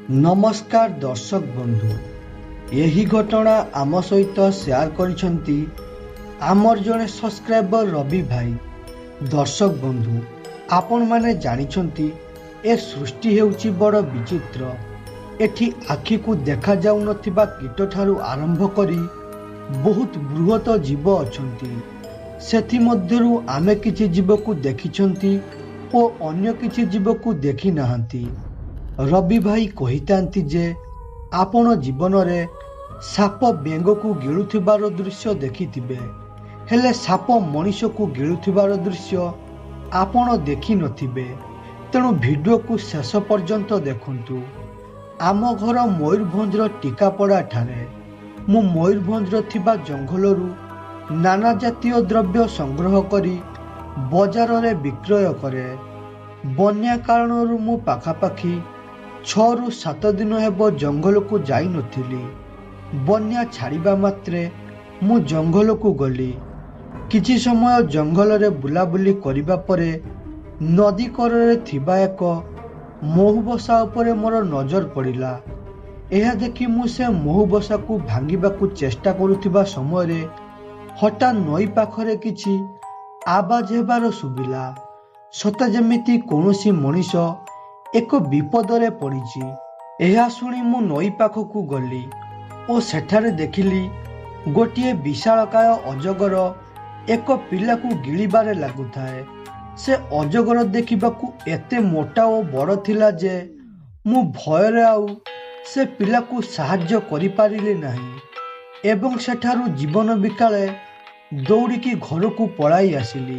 ନମସ୍କାର ଦର୍ଶକ ବନ୍ଧୁ, ଏହି ଘଟଣା ଆମ ସହିତ ସେୟାର କରିଛନ୍ତି ଆମର ଜଣେ ସବସ୍କ୍ରାଇବର ରବି ଭାଇ। ଦର୍ଶକ ବନ୍ଧୁ, ଆପଣମାନେ ଜାଣିଛନ୍ତି ଏ ସୃଷ୍ଟି ହେଉଛି ବଡ଼ ବିଚିତ୍ର। ଏଠି ଆଖିକୁ ଦେଖାଯାଉନଥିବା କୀଟଠାରୁ ଆରମ୍ଭ କରି ବହୁତ ବୃହତ ଜୀବ ଅଛନ୍ତି। ସେଥିମଧ୍ୟରୁ ଆମେ କିଛି ଜୀବକୁ ଦେଖିଛନ୍ତି ଓ ଅନ୍ୟ କିଛି ଜୀବକୁ ଦେଖିନାହାନ୍ତି। ରବି ଭାଇ କହିଥାନ୍ତି ଯେ ଆପଣ ଜୀବନରେ ସାପ ବେଙ୍ଗକୁ ଗିଳୁଥିବାର ଦୃଶ୍ୟ ଦେଖିଥିବେ, ହେଲେ ସାପ ମଣିଷକୁ ଗିଳୁଥିବାର ଦୃଶ୍ୟ ଆପଣ ଦେଖିନଥିବେ। ତେଣୁ ଭିଡ଼ିଓକୁ ଶେଷ ପର୍ଯ୍ୟନ୍ତ ଦେଖନ୍ତୁ। ଆମ ଘର ମୟୂରଭଞ୍ଜର ଟିକାପଡ଼ା ଠାରେ। ମୁଁ ମୟୂରଭଞ୍ଜର ଥିବା ଜଙ୍ଗଲରୁ ନାନା ଜାତୀୟ ଦ୍ରବ୍ୟ ସଂଗ୍ରହ କରି ବଜାରରେ ବିକ୍ରୟ କରେ। ବନ୍ୟା କାରଣରୁ ମୁଁ ପାଖାପାଖି 6ରୁ 7 ଦିନ ହେବ ଜଙ୍ଗଲକୁ ଯାଇନଥିଲି। ବନ୍ୟା ଛାଡ଼ିବା ମାତ୍ରେ ମୁଁ ଜଙ୍ଗଲକୁ ଗଲି। କିଛି ସମୟ ଜଙ୍ଗଲରେ ବୁଲାବୁଲି କରିବା ପରେ ନଦୀ କରରେ ଥିବା ଏକ ମହୁ ବସା ଉପରେ ମୋର ନଜର ପଡ଼ିଲା। ଏହା ଦେଖି ମୁଁ ସେ ମହୁ ବସାକୁ ଭାଙ୍ଗିବାକୁ ଚେଷ୍ଟା କରୁଥିବା ସମୟରେ ହଠାତ୍ ନଈ ପାଖରେ କିଛି ଆବାଜ ହେବାର ଶୁଭିଲା, ସତେ ଯେମିତି କୌଣସି ମଣିଷ ଏକ ବିପଦରେ ପଡ଼ିଛି। ଏହା ଶୁଣି ମୁଁ ନଈ ପାଖକୁ ଗଲି ଓ ସେଠାରେ ଦେଖିଲି ଗୋଟିଏ ବିଶାଳକାୟ ଅଜଗର ଏକ ପିଲାକୁ ଗିଳିବାରେ ଲାଗୁଥାଏ। ସେ ଅଜଗର ଦେଖିବାକୁ ଏତେ ମୋଟା ଓ ବଡ଼ ଥିଲା ଯେ ମୁଁ ଭୟରେ ଆଉ ସେ ପିଲାକୁ ସାହାଯ୍ୟ କରିପାରିଲି ନାହିଁ ଏବଂ ସେଠାରୁ ଜୀବନ ବିକାଳେ ଦୌଡ଼ିକି ଘରକୁ ପଳାଇ ଆସିଲି।